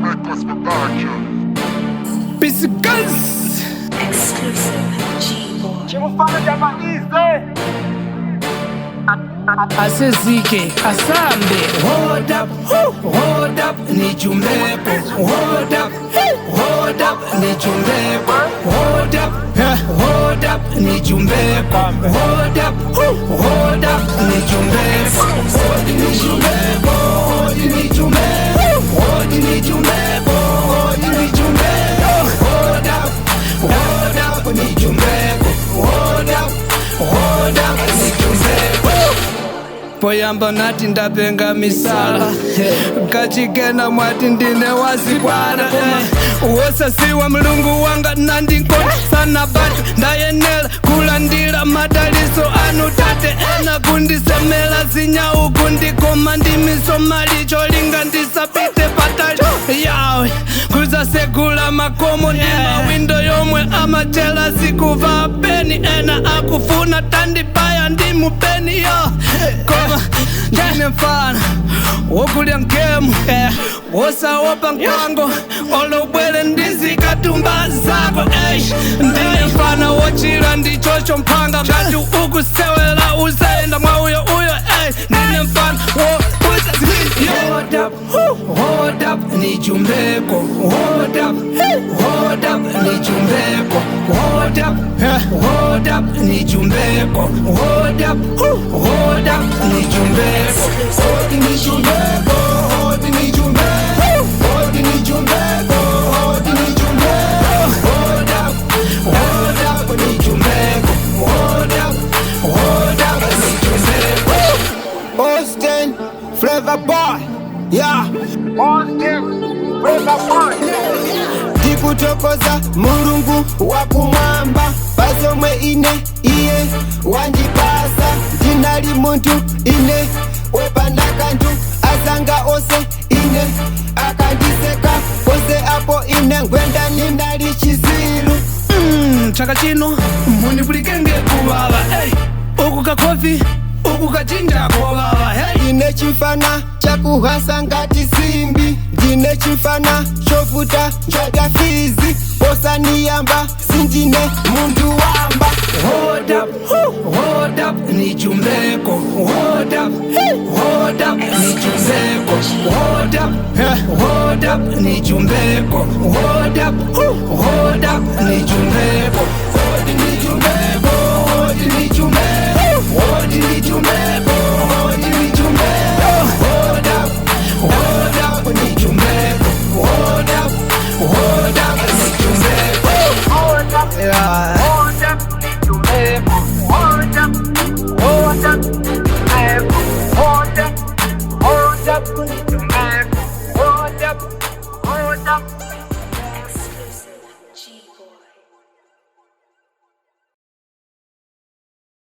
Records Production. Busy Guns. Exclusive G-Boy. Asezike asambe. Hold up, hold up, nijumbeko. Hold up, hold up, nijumbeko. Hold up, hold up, nijumbeko. Hold up, hold up, nijumbeko. Hold nijumbeko, hold nijumbeko. Hold nijumbeko, hold nijumbeko. Hold up, hold up, nijumbeko. Hold up, hold up, nijumbeko. Poyamba nati ndapenga misala, kachikena mwati ndine wazibwana. Wosasiwa mulungu wanga nandinkonda sana batu ndayenela kulandila madaliso anu tate ena kundisemela zinyau kundikoma ndimisomali cholinga ndisapite patali yawe kuzasegula makomo ndi mawindo yomwe amachela sikuva peni ena akufuna tandibaya ndi mupeni yo koma ndine mfana wokulya nkemu wosawopa mkango olobwele ndizikatumba zako eish ndine mfana wochila ndichocho mphanga ngati ukusewela uzayenda mwa uyo uyo ey ndine mfana wokuza. Hold up, hold up, nijumbeko. Hold up, hold up, nijumbeko. Hold up, hold up, nijumbeko. Hold up, hold up, nijumbeko. Hold nijumbeko, hold nijumbeko. Hold nijumbeko, hold nijumbeko. Hold up, hold up, nijumbeko. Hold up, hold up, nijumbeko. Austin, Flavor Boy, yeah. Austin, Flavor Boy. Ndikutokoza mulungu wakumwamba pazomwe ine iye wandipasa ndinali munthu ine wopanda kanthu azanga ose ine akandiseka pose apo ine ngwenda ninali chizilu. Chaka chino mundipulikenge kuvava hey. Uku kakhofi uku kachinja kovava hey. Ndine chifana chakuhasa ngati simbi, ndine chifana chovuta njagafizi osaniyamba sindine munthu wamba. Hold up, hold up, nijumbeko. Hold up, hold up, nijumbeko. Hold up, hold up, nijumbeko. Hold up, hold up, nijumbeko. Hold nijumbeko, hold nijumbeko. Hold nijumbeko.